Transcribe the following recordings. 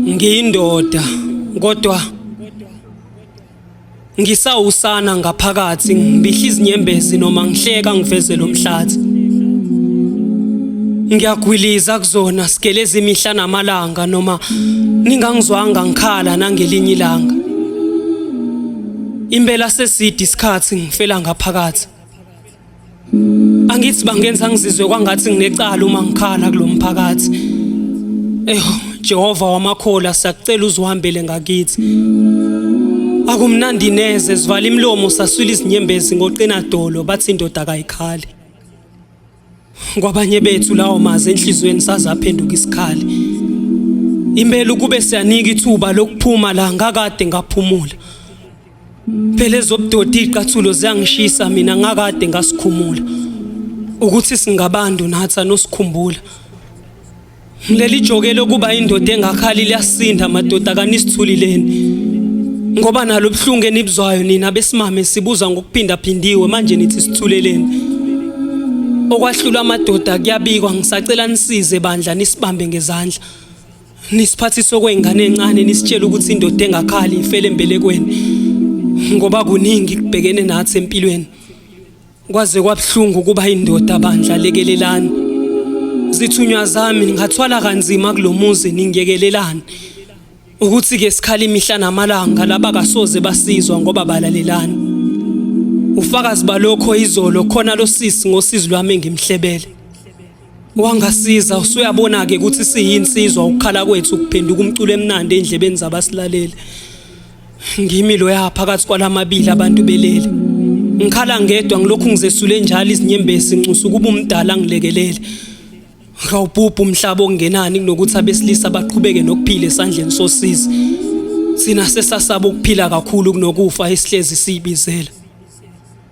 Ngiyindoda kodwa ngisawusana ngaphakathi, ngibihla izinyembezi noma ngihleka ngiveze lo mhlathi. Ngiyagwiliza kuzona sigeleza imihla namalanga noma ningangizwanga ngikhala nangelinye ilanga. Impela seside isikhathi ngifela ngaphakathi. Angithi bangenza ngizizwe kwangathi nginecala uma ngikhala kulomphakathi. Eh Jehova wamakhola, siyakucela uzuhambele ngakithi. Akumnandi neze, sivala imilomo saswila izinyembezi ngoqina dolo, bathi indoda kayikhali. Kwabanye bethu lawo mazi enhlizweni sazaphenduka isikhali. Impela ukube siyanika ithuba lokuphuma la ngakade ngaphumula. Phela ezobudoti iqathulo ziyangishisa mina ngakade ngasikhumula. Ukuthi singabantu nathi anosikhumbula. Leli joke lokuba indoda engakhali liyasinda madoda, kanisithulileni. Ngoba nalo buhlungu enibuzwayo nina besimame sibuza ngokuphindaphindiwe, manje nithi sithuleleni. Okwahlulwa amadoda kuyabikwa, ngisacela nisize bandla, nisibambe ngezandla. Nisiphathise okwengane encane, nisitshela ukuthi indoda engakhali ifele embelekweni. Ngoba kuningi kubhekene nathi empilweni. Kwaze kwabuhlungu ukuba indoda bandla, lekelelani. Zithunywa zami, ngathwala kanzima kulomuzi, ningiyekelelani. Ukuthi ke sikhala imihla namalanga, laba kasoze basizwa ngoba balalelani. Ufakazi balokho, izolo khona lo sisi ngosizi lwami engimhlebele. Wangasiza, usuyabona ke ukuthi siyinsizwa, ukukhala kwethu kuphenduka umculo emnandi endlebeni zabasilaleli. Ngimi loya phakathi kwalamabili abantu belele. Ngikhala ngedwa ngilokhu ngizesule njalo izinyembezi, nxusa ukuba umdala ngilekelele. Ngawubhubha umhlaba okungenani kunokuthi abesilisa baqhubeke nokuphila esandleni sosizi. Sina sesasaba ukuphila kakhulu kunokufa esihlezi siyibizela.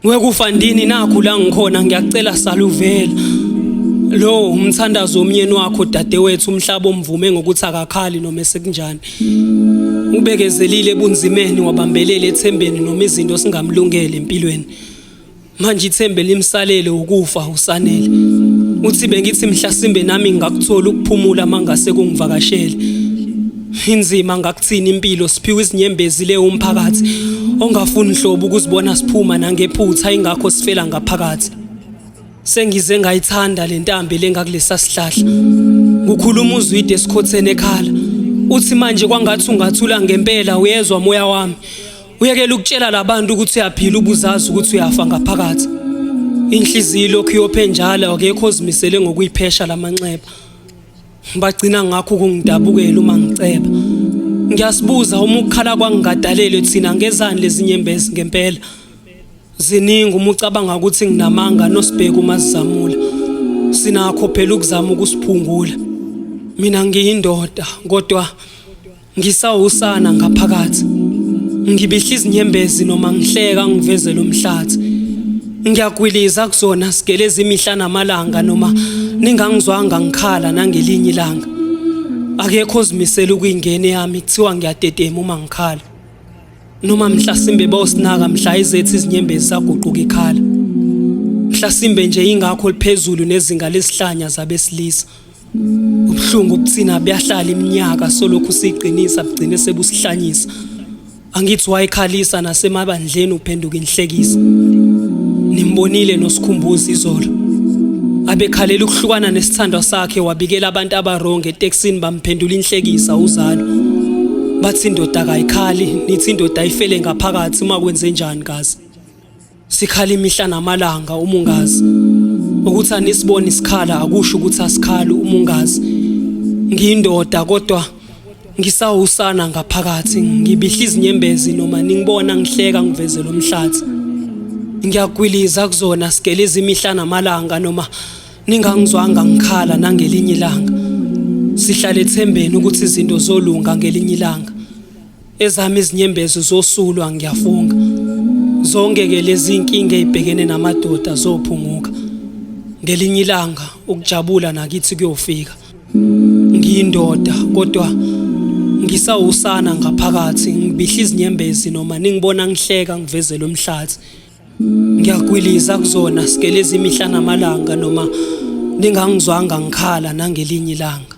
Wekufa ndini, nakhu la ngikhona, ngiyakucela saluvela. Lo umthandazo womnyeni wakho dadewethu, umhlaba omvume ngokuthi akakhali noma esekunjani. Ubekezelile ebunzimeni, wabambelela ethembeni noma izinto singamlungele empilweni. Manje ithembe limsalele, ukufa usanele. Uthi bengithi mhlasimbe nami ngingakuthola ukuphumula mangase kungivakashele. Inzima ngakuthini impilo, siphiwe izinyembezi le umphakathi ongafuni hlobo ukuzibona siphuma nangephutha, ingakho sifela ngaphakathi. Sengize ngayithanda le ntambi lengakulesa sihlahla. Kukhuluma uZwide esikhotheni ekhala. Uthi manje kwangathi ungathula ngempela, uyezwa moya wami. Uyekela ukutshela labantu ukuthi uyaphila ubuzazi ukuthi uyafa ngaphakathi. Inhliziyo lokhu iyophe njalo, akekho ozimisele ngokuyiphesha lamanxeba. Bagcina ngakho ukungidabukela uma ngiceba. Ngiyasibuza, uma ukukhala kwangingadalelwe thina ngezani lezi nyembezi ngempela? Ziningi uma ucabanga ukuthi nginamanga nosibheka uma sizamula. Sinakho phela ukuzama ukusiphungula. Mina ngiyindoda kodwa ngisawusana ngaphakathi. Ngibihla izinyembezi noma ngihleka ngivezele umhlathi. Ngiyagwiliza kuzona sigeleza imihla namalanga noma ningangizwanga ngikhala nangelinye ilanga. Akekho ozimisela ukuyingena yami, kuthiwa ngiyatetema uma ngikhala. Noma mhlasimbe bosinaka mhla izethu izinyembezi zaguquka ikhala. Mhlasimbe nje ingakho liphezulu nezinga lesihlanya zabesilisa. Ubuhlungu kuthina buyahlala iminyaka solokhu siqinisa, bugcine sebusihlanyisa. Angithi wayekhalisa nasemabandleni, uphenduka inhlekisa. Nimbonile noSikhumbuzo izolo. Abekhalela ukuhlukana nesithandwa sakhe, wabikela abantu abaronge etekisini, bamphendula inhlekisa uzalo. Bathi indoda kayikhali, nithi indoda ayifele ngaphakathi uma kwenze njani kazi. Sikhala imihla namalanga uma ungazi. Ukuthi anisiboni isikhala akusho ukuthi asikhali uma ungazi. Ngiyindoda kodwa ngisawusana ngaphakathi, ngibihla izinyembezi noma ningibona ngihleka ngivezele umhlathi. Ngiyagwiliza kuzona sigeleza imihla namalanga noma ningangizwanga ngikhala nangelinye ilanga. Sihlale ethembeni ukuthi izinto zolunga ngelinye ilanga. Ezami izinyembezi zosulwa, ngiyafunga. Zonke ke lezi inkinga ezibhekene namadoda zophunguka. Ngelinye ilanga ukujabula nakithi kuyofika. Ngiyindoda kodwa ngisawusana ngaphakathi, ngibihla izinyembezi noma ningibona ngihleka ngivezele umhlathi. Ngiyagwiliza kuzona sigeleza imihla namalanga noma Ningangizwanga ngikhala nangelinye ilanga.